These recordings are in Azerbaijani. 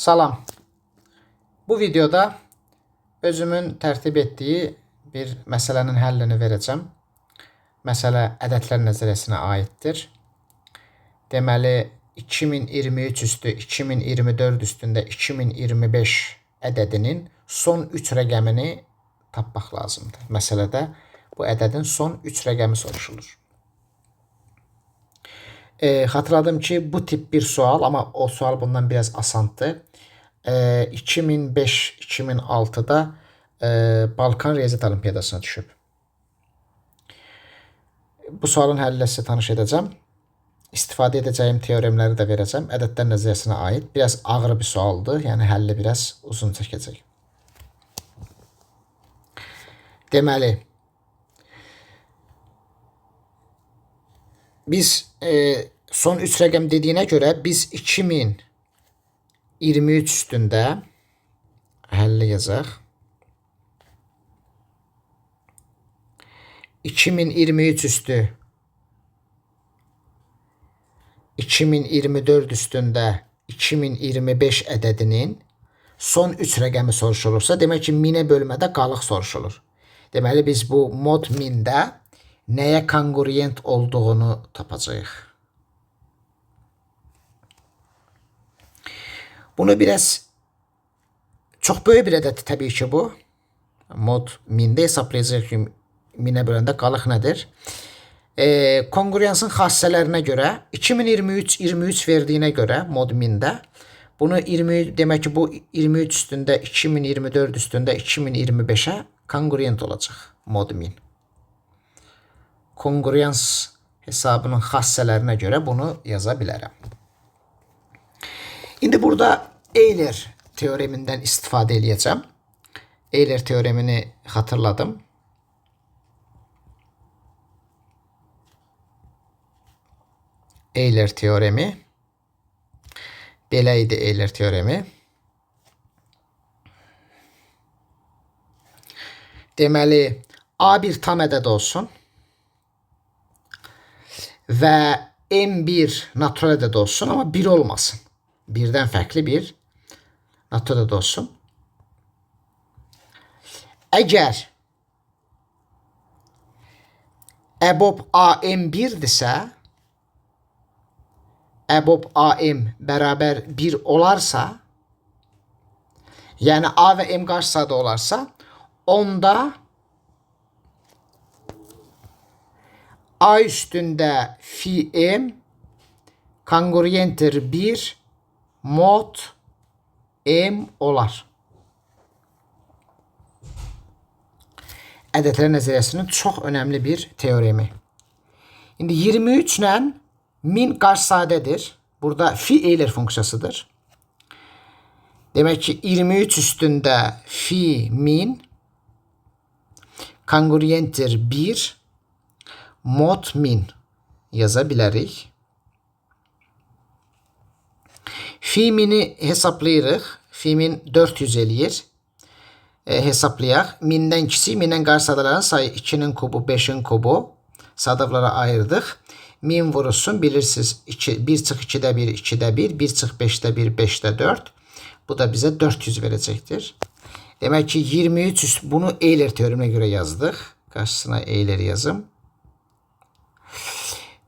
Salam. Bu videoda özümün tərtib etdiyi bir məsələnin həllini verəcəm. Məsələ ədədlər nəzəriyyəsinə aiddir. Deməli, 2023 üstü 2024 üstündə 2025 ədədinin son 3 rəqəmini tapmaq lazımdır. Məsələdə bu ədədin son 3 rəqəmi soruşulur. Xatırladım ki, bu tip bir sual, amma o sual bundan biraz asandır. 2005-2006-da Balkan Riyaziyyat Olimpiyadasına düşüb. Bu sualın həlli ilə sizə tanış edəcəm. İstifadə edəcəyim teoremləri də verəcəm. Ədədlər nəzəriyyəsinə aid. Biraz ağır bir sualdır. Yəni həlli biraz uzun çəkəcək. Deməli, biz son 3 rəqəm dediyinə görə biz 2023 üstündə həlli yazaq. 2023 üstü 2024 üstündə 2025 ədədinin son 3 rəqəmi soruşulursa, demək ki, minə bölmədə qalıq soruşulur. Deməli, biz bu mod mində nəyə konquriyent olduğunu tapacağıq. Bunu biraz çox böyük bir ədəddir təbii ki bu. Mod mində hesablayacağıq ki, minə böləndə qalıq nədir? Konquriyansın xassələrinə görə 2023 23 verdiyinə görə mod mində bunu 20 demək ki, bu 23 üstündə 2024 üstündə 2025-ə konquriyent olacaq mod min. Konquriyans hesabının xassələrinə görə bunu yaza bilərəm. İndi burada Euler teoremindən istifadə eləyəcəm. Euler teoremini xatırladım. Euler teoremi. Belə idi Euler teoremi. Deməli, A bir tam ədəd olsun və M1 natural ədəd olsun, amma 1 olmasın. Birdən fərqli bir natural ədəd olsun. Əgər əbob AM 1-dirsə, əbob AM bərabər 1 olarsa, yəni A və M qarşısında olarsa, onda A üstündə fi M konquriyentdir 1 mod M olar. Ədədlər nəzəriyyəsinin çox önəmli bir teoremi. İndi 23 ilə 1000 qarşısadədir. Burada fi Euler funksiyasıdır. Demək ki, 23 üstündə fi 1000 konquriyentdir 1 mod 1000 yaza bilərik. Fi mini hesablayırıq. Fi min 400 eləyir. Hesablayaq. 1000-dən kiçik, 1000-dən qarşı sadaların sayı 2-nin kubu, 5-in kubu. Sadavlara ayırdıq. 1000 vurulsun, bilirsiniz, 2, 1 çıx 2-də 1, 2-də 1, 1 çıx 5-də 1, 5-də 4. Bu da bizə 400 verəcəkdir. Demək ki, 23 üst, bunu Euler teoreminə görə yazdıq. Qarşısına Euler yazım.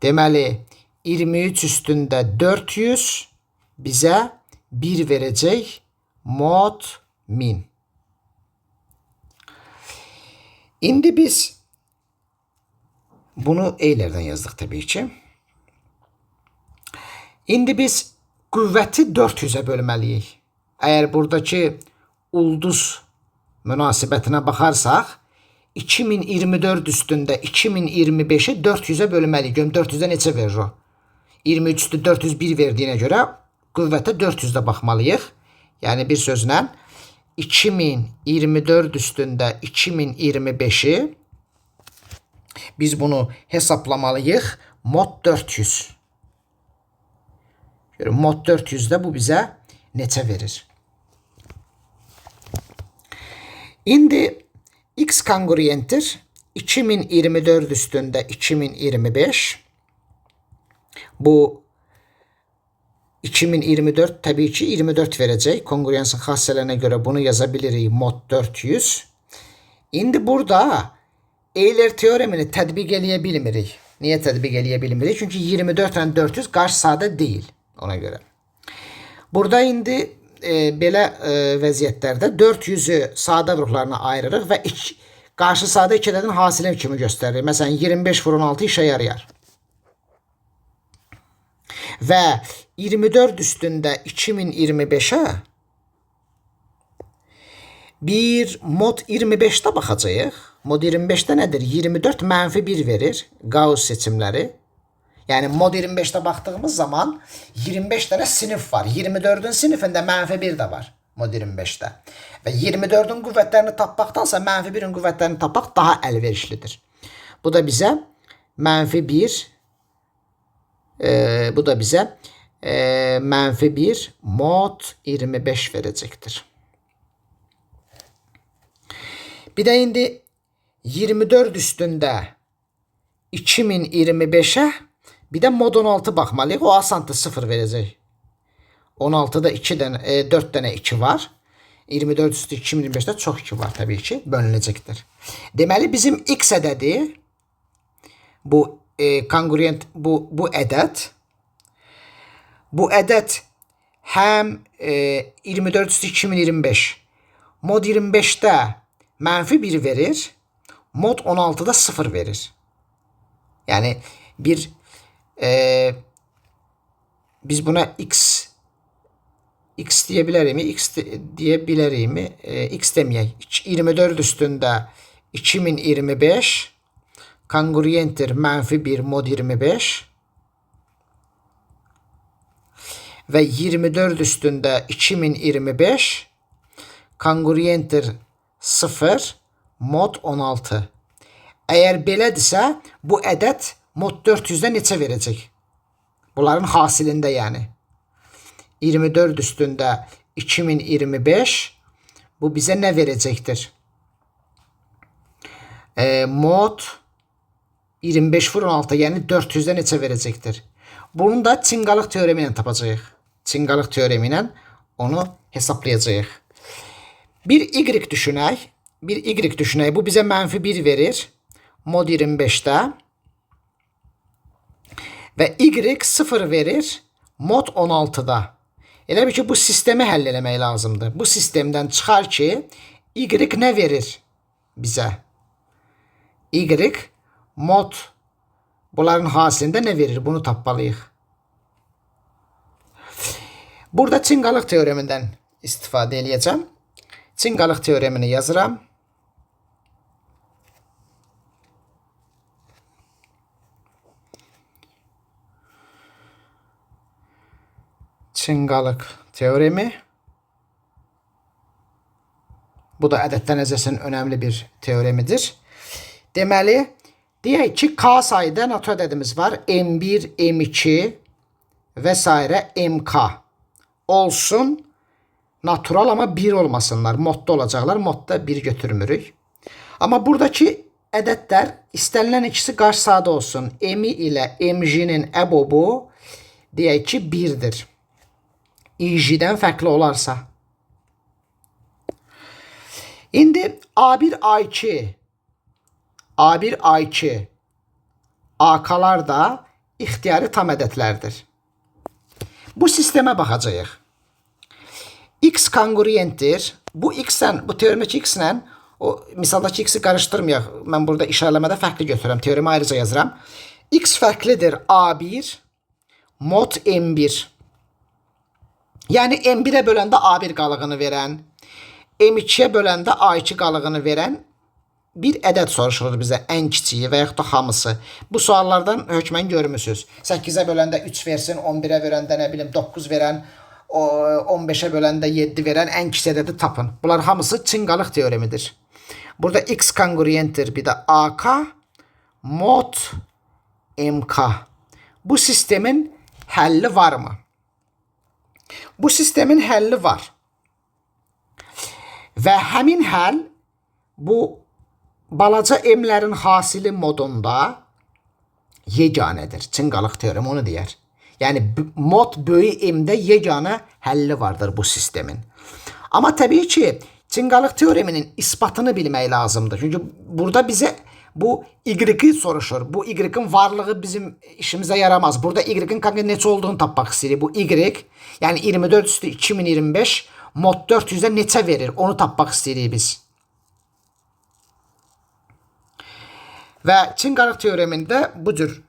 Deməli, 23 üstündə 400 bizə 1 verəcək mod 1000. İndi biz bunu Euler'dən yazdıq təbii ki. İndi biz qüvvəti 400-ə bölməliyik. Əgər buradakı ulduz münasibətinə baxarsaq, 2024 üstündə 2025-i 400-ə bölməliyik. Görüm 400-ə neçə verir o? 23 üstü 401 verdiyinə görə qüvvətə 400-də baxmalıyıq. Yəni bir sözlə 2024 üstündə 2025-i biz bunu hesaplamalıyıq. Mod 400. Görün, mod 400-də bu bizə neçə verir? İndi x konquriyentdir 2024 üstündə 2025. Bu 2024 təbii ki 24 verəcək. Kongruensın xassələrinə görə bunu yaza bilirik mod 400. İndi burada Euler teoremini tətbiq eləyə bilmirik. Niyə tətbiq eləyə bilmirik? Çünki 24 ilə 400 qarşı-sadə deyil ona görə. Burada indi belə vəziyyətlərdə 400-ü sadə vuruqlarına ayırırıq və qarşı-sadə iki ədədin hasili kimi göstəririk. Məsələn, 25 vur 16 işə yarayar. Və 24 üstündə 2025-ə bir mod 25-də baxacağıq. Mod 25-də nədir? 24 mənfi 1 verir Gauss seçimləri. Yəni mod 25-də baxdığımız zaman 25 dənə sinif var. 24-ün sinifində mənfi 1 də var mod 25-də. Və 24-ün qüvvətlərini tapmaqdansa mənfi 1-in qüvvətlərini tapmaq daha əlverişlidir. Bu da bizə mənfi 1, bu da bizə mənfi 1 mod 25 verəcəkdir. Bir də indi 24 üstündə 2025-ə bir də mod 16 baxmalıyıq. O asandır, 0 verəcək. 16-da 2 dənə, 4 dənə 2 var. 24 üstü 2025-də çox 2 var təbii ki, bölünəcəkdir. Deməli bizim x ədədi bu kongruent bu ədəd həm 24 üstü 2025 mod 25-də mənfi 1 verir, mod 16-da 0 verir. Yəni bir biz buna x deyə bilərikmi? X deyə bilərikmi? X deməyək. 24 üstündə 2025 kongruentdir mənfi 1 mod 25 və 24 üstündə 2025 kongruentdir 0 mod 16. Əgər belədirsə, bu ədəd mod 400-də neçə verəcək? Bunların hasilində yəni. 24 üstündə 2025 bu bizə nə verəcəkdir? Mod 25 vur 16, yəni 400-də neçə verəcəkdir? Bunu da Çinqalıq teoremi ilə tapacağıq. Çinqalıq teoremi ilə onu hesablayacağıq. Bir Y düşünək. Bir Y düşünək. Bu bizə mənfi 1 verir. Mod 25-də. Və Y 0 verir. Mod 16-da. Elə bil ki, bu sistemi həll eləmək lazımdır. Bu sistemdən çıxar ki, Y nə verir bizə? Y mod bunların hasilində nə verir? Bunu tapmalıyıq. Burada Çinqalıq teoremindən istifadə eləyəcəm. Çinqalıq teoremini yazıram. Çinqalıq teoremi. Bu da ədədlər nəzərsinin önəmli bir teoremidir. Deməli, deyək ki, K sayıda natural ədədimiz var. M1, M2 və s. MK olsun. Natural amma 1 olmasınlar. Modda olacaqlar. Modda 1 götürmürük. Amma buradakı ədədlər istənilən ikisi qarşı-sadə olsun. M ilə MJ-nin əbobu deyək ki, 1-dir. İJ-dən fərqli olarsa. İndi A1, A2, A1, A2 AK-lar da ixtiyari tam ədədlərdir. Bu sistemə baxacağıq. X kongruentdir. Bu X-lə, bu teoremdəki X-lə o misaldakı X-i qarışdırmayaq. Mən burada işarələmədə fərqli götürürəm. Teoremi ayrıca yazıram. X fərqlidir A1 mod M1. Yəni M1-ə böləndə A1 qalığını verən, M2-yə böləndə A2 qalığını verən bir ədəd soruşulur bizə, ən kiçiyi və yaxud da hamısı. Bu suallardan hökmən görmüsünüz. 8-ə böləndə 3 versin, 11-ə böləndə nə bilim 9 verən, 15-ə böləndə 7 verən ən kiçik ədədi tapın. Bunlar hamısı Çinqalıq teoremidir. Burada X kongruentdir, bir də AK mod MK. Bu sistemin həlli varmı? Bu sistemin həlli var. Və həmin həll bu balaca m-lərin hasili modunda yeganədir. Çinqalıq teoremi onu deyər. Yəni mod böyük M-də yeganə həlli vardır bu sistemin. Amma təbii ki, Çinqalıq teoreminin isbatını bilmək lazımdır. Çünki burada bizə bu Y-i soruşur. Bu Y-in varlığı bizim işimizə yaramaz. Burada Y-in konkret neçə olduğunu tapmaq istəyirik. Bu Y, yəni 24 üstü 2025 mod 400-ə neçə verir? Onu tapmaq istəyirik biz. Və Çinqalıq teoremində bu cür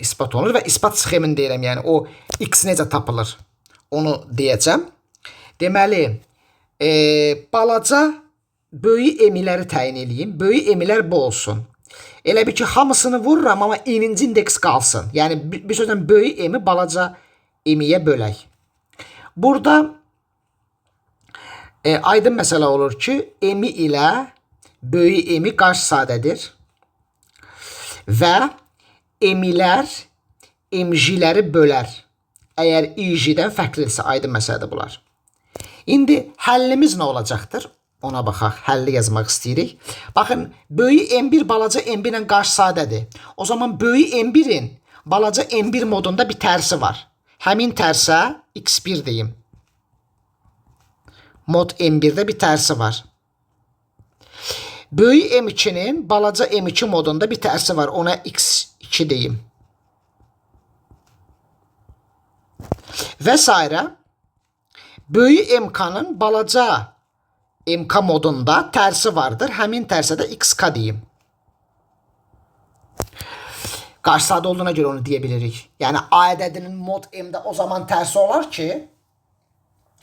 isbat olunur və isbat sxemini deyirəm, yəni o x necə tapılır, onu deyəcəm. Deməli, balaca böyük m-ləri təyin eləyim. Böyük m-lər bu olsun. Elə bil ki, hamısını vururam, amma n-inci indeks qalsın. Yəni, bir sözlə böyük m-i balaca m-yə bölək. Burada aydın məsələ olur ki, m ilə böyük m-i qarşı sadədir və m-lər mj-ləri bölər. Əgər ij-dən fərqlidirsə, aydın məsələdir bunlar. İndi həllimiz nə olacaqdır? Ona baxaq. Həlli yazmaq istəyirik. Baxın, böyük M1 balaca M1 ilə qarşı sadədir. O zaman böyük M1-in balaca M1 modunda bir tərsi var. Həmin tərsə x1 deyim. Mod M1-də bir tərsi var. Böyük M2-nin balaca M2 modunda bir tərsi var. Ona x2 deyim. Və s. Böyük MK-nın balaca MK modunda tərsi vardır. Həmin tərsə də XK deyim. Qarşı sadə olduğuna görə onu deyə bilirik. Yəni A ədədinin mod M-də o zaman tərsi olar ki,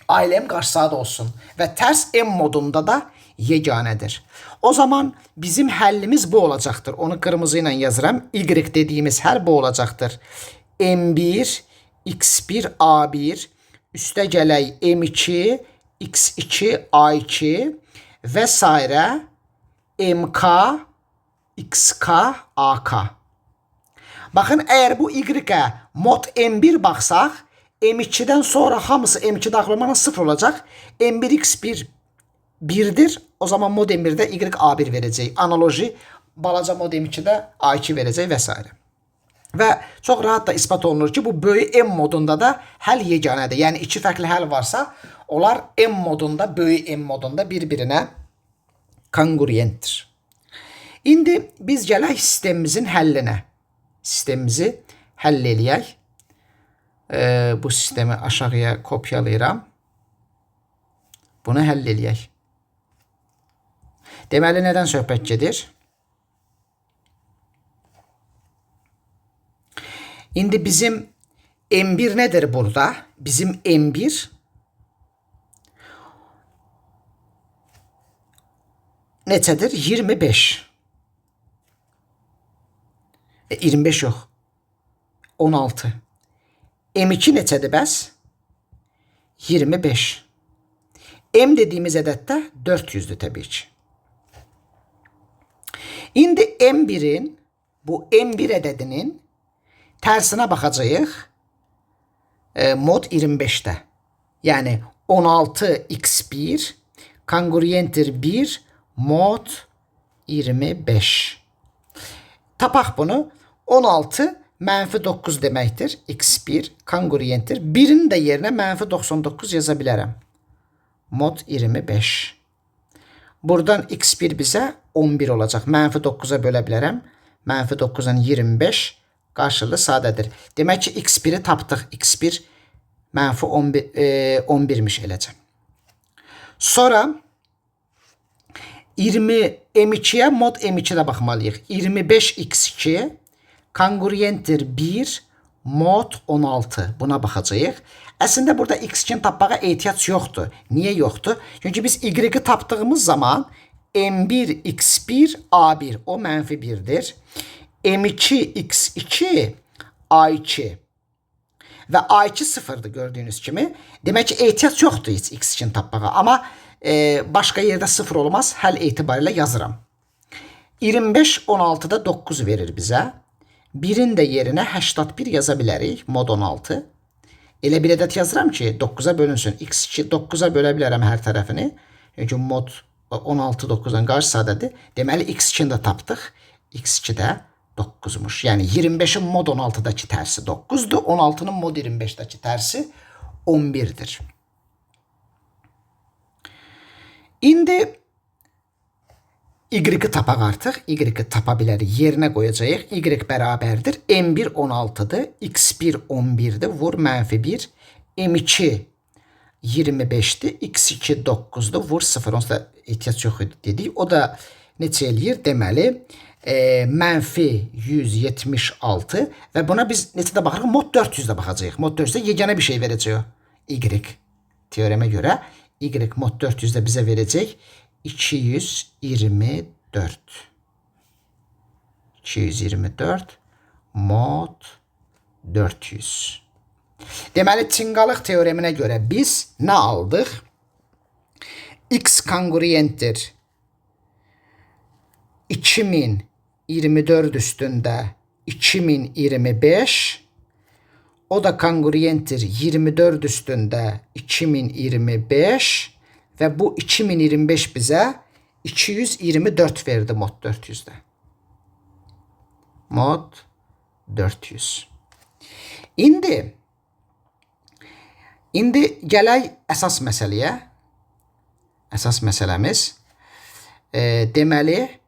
A ilə M qarşı sadə olsun. Və tərs M modunda da yeganədir. O zaman bizim həllimiz bu olacaqdır. Onu qırmızı ilə yazıram. Y dediyimiz həll bu olacaqdır. M1, X1, A1, üstə gələk M2, X2, A2 və s. MK, XK, AK. Baxın, əgər bu Y-ə mod M1 baxsaq, M2-dən sonra hamısı M2 daxil olmaqla 0 olacaq. M1, X1 1-dir. O zaman mod M1-də Y A1 verəcək. Analoji balaca mod M2-də A2 verəcək və s. Və çox rahat da isbat olunur ki, bu böyük M modunda da həll yeganədir. Yəni iki fərqli həll varsa, onlar M modunda, böyük M modunda bir-birinə konqruentdir. İndi biz gələk sistemimizin həllinə. Sistemimizi həll eləyək. Bu sistemi aşağıya kopyalayıram. Bunu həll eləyək. Deməli, nədən söhbət gedir? İndi bizim M1 nədir burada? Bizim M1 neçədir? 25. 25 yox. 16. M2 neçədir bəs? 25. M dediyimiz ədəd də 400-dür təbii ki. İndi M1-in, bu M1 ədədinin tərsinə baxacağıq mod 25-də. Yəni 16x1 konqruentdir 1 mod 25. Tapaq bunu. 16 mənfi 9 deməkdir. X1 konqruentdir. 1-in də yerinə mənfi 99 yaza bilərəm. Mod 25. Buradan x1 bizə 11 olacaq. Mənfi 9-a bölə bilərəm. Mənfi 9-dan 25 qarşılığı sadədir. Demək ki, x1-i tapdıq. X1 mənfi 11-miş eləcə. Sonra 20 M2-yə mod M2-də baxmalıyıq. 25x2 konqruentdir 1 mod 16. Buna baxacağıq. Əslində burada x2-ni tapmağa ehtiyac yoxdur. Niyə yoxdur? Çünki biz y-i tapdığımız zaman M1 x1 A1 o mənfi 1-dir. M2 x2 A2 və A2 sıfırdır gördüyünüz kimi. Demək ki, ehtiyac yoxdur heç x2-ni tapmağa. Amma başqa yerdə sıfır olmaz. Həll etibarilə yazıram. 25 16-da 9 verir bizə. 1-in də yerinə 81 yaza bilərik. Mod 16. Elə bir ədəd yazıram ki, 9-a bölünsün. X2 9-a bölə bilərəm hər tərəfini. Çünki mod 16 9-dan qarşı sadədir. Deməli, x2-ni də tapdıq. X2 də 9-muş. Yəni 25-in mod 16-dakı tərsi 9-dur. 16-nın mod 25-dəki tərsi 11-dir. İndi Y-i tapaq artıq. Y-i tapa bilərik. Yerinə qoyacağıq. Y bərabərdir. M1 16-dır. X1 11-dir. Vur mənfi 1. M2 25-dir. X2 9-dur. Vur 0. Onsuz da ehtiyac yox idi dedik. O da neçə eləyir? Deməli, mənfi 176 və buna biz neçədə baxırıq? Mod 400-də baxacağıq. Mod 400-də yeganə bir şey verəcək o. Y teoremə görə Y mod 400-də bizə verəcək 224. 224 mod 400. Deməli, çınqalıq teoreminə görə biz nə aldıq? X kongruentdir 2024 üstündə 2025. O da kongruentdir 24 üstündə 2025 və bu 2025 bizə 224 verdi mod 400-də. Mod 400. İndi gələk əsas məsələyə. Əsas məsələmiz deməli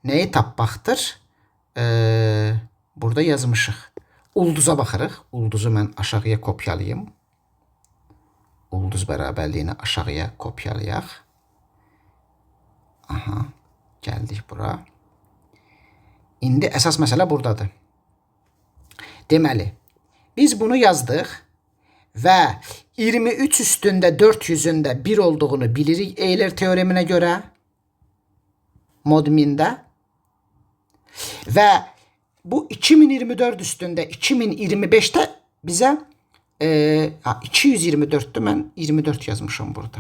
nəyi tapmaqdır? Burada yazmışıq. Ulduza baxırıq. Ulduzu mən aşağıya kopyalayım. Ulduz bərabərliyini aşağıya kopyalayaq. Aha, gəldik bura. İndi əsas məsələ buradadır. Deməli, biz bunu yazdıq və 23 üstündə 400-ün də 1 olduğunu bilirik Euler teoreminə görə mod 1000-də. Və bu 2024 üstündə 2025-də bizə 224-dür. Mən 24 yazmışam burada.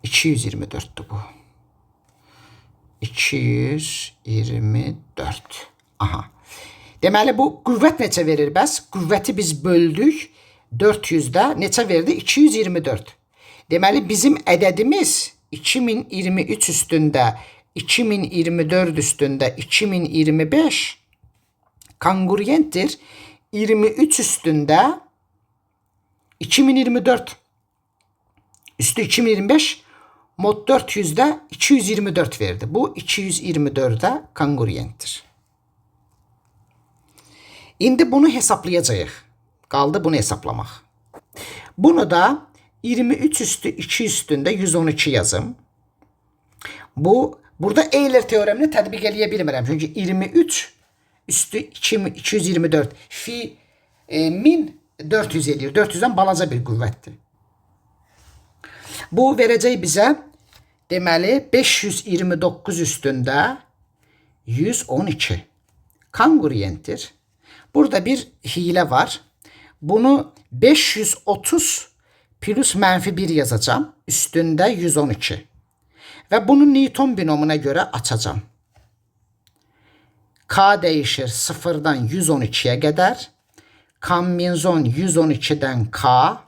224-dür bu. 224. Aha. Deməli bu qüvvət neçə verir bəs? Qüvvəti biz böldük 400-də neçə verdi? 224. Deməli bizim ədədimiz 2023 üstündə 2024 üstündə 2025 kongruentdir 23 üstündə 2024 üstü 2025 mod 400-də 224 verdi. Bu 224-ə kongruentdir. İndi bunu hesablayacağıq. Qaldı bunu hesablamaq. Bunu da 23 üstü 2 üstündə 112 yazım. Bu burada Euler teoremini tətbiq eləyə bilmirəm. Çünki 23 üstü 2, 224 fi 1400 eləyir. 400-dən balaca bir qüvvətdir. Bu verəcək bizə deməli 529 üstündə 112 kongruentdir. Burada bir hiylə var. Bunu 530 plus mənfi 1 yazacağam. Üstündə 112. Və bunu Newton binomuna görə açacağam. K dəyişir 0-dan 112-yə qədər. Kombinzon 112-dən K.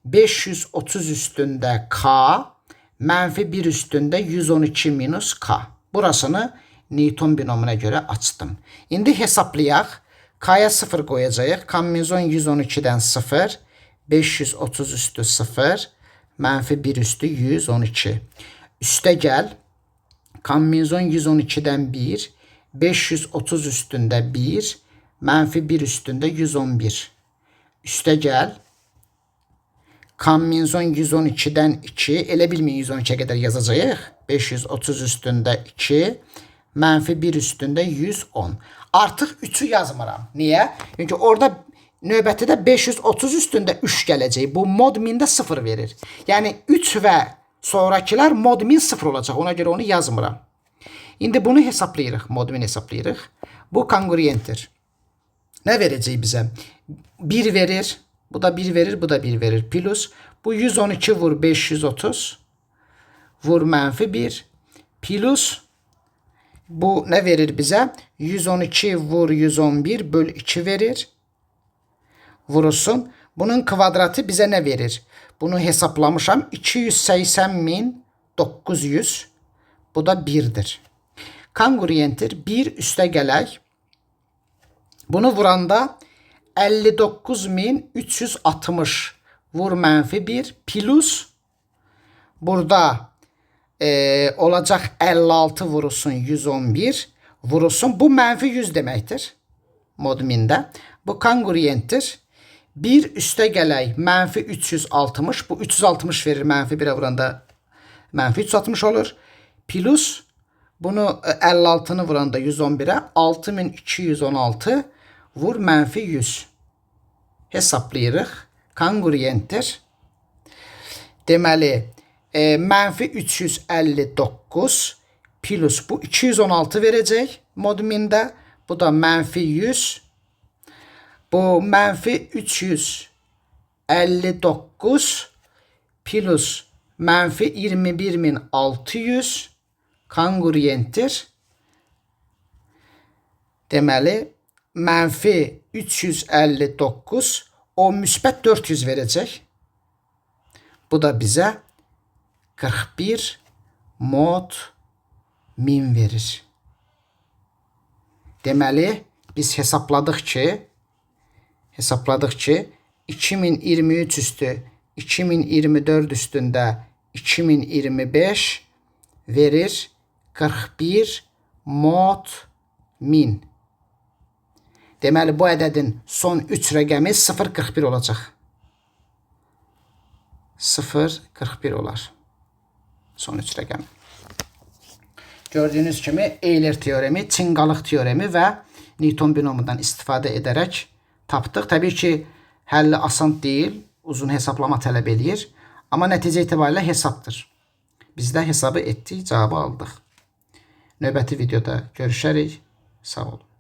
530 üstündə K. Mənfi 1 üstündə 112 minus K. Burasını Newton binomuna görə açdım. İndi hesablayaq. K'ya 0 qoyacağıq. Kombinzon 112-dən 0. 530 üstü 0. Mənfi 1 üstü 112. Üstə gəl. Kombinzon 112-dən 1. 530 üstündə 1. Mənfi 1 üstündə 111. Üstə gəl. Kombinzon 112-dən 2. Elə bilməyin 112-yə qədər yazacağıq. 530 üstündə 2. Mənfi 1 üstündə 110. Artıq 3-ü yazmıram. Niyə? Çünki orada növbəti də 530 üstündə 3 gələcək. Bu mod 1000-də 0 verir. Yəni 3 və sonrakılar mod 1000 0 olacaq. Ona görə onu yazmıram. İndi bunu hesablayırıq. Mod 1000 hesablayırıq. Bu kongruentdir. Nə verəcək bizə? 1 verir. Bu da 1 verir, bu da 1 verir. Plus bu 112 vur 530 vur mənfi 1 plus bu nə verir bizə? 112 vur 111 böl 2 verir. Vurulsun. Bunun kvadratı bizə nə verir? Bunu hesablamışam. 280.900. Bu da 1-dir. Konqruentdir. 1 üstə gələk. Bunu vuranda 59.360 vur mənfi 1 plus burada olacaq 56 vurulsun 111 vurulsun. Bu mənfi 100 deməkdir. Mod 1000-də. Bu konqruentdir. 1 üstə gələk mənfi 360. Bu 360 verir, mənfi 1-ə vuranda mənfi 360 olur. Plus bunu 56-nı vuranda 111-ə 6216 vur mənfi 100. Hesablayırıq. Konqruentdir. Deməli, mənfi 359 plus bu 216 verəcək mod 1000-də. Bu da mənfi 100. Bu mənfi 359 plus mənfi 21.600 konqruentdir. Deməli, mənfi 359 o müsbət 400 verəcək. Bu da bizə 41 mod 1000 verir. Deməli, biz hesabladıq ki 2023 üstü 2024 üstündə 2025 verir 41 mod 1000. Deməli, bu ədədin son 3 rəqəmi 0,41 olacaq. 0,41 olar. Son 3 rəqəmi. Gördüyünüz kimi Euler teoremi, çınqalıq teoremi və Newton binomundan istifadə edərək tapdıq. Təbii ki, həlli asan deyil, uzun hesablama tələb eləyir. Amma nəticə etibarilə hesabdır. Biz də hesabı etdik, cavabı aldıq. Növbəti videoda görüşərik. Sağ olun.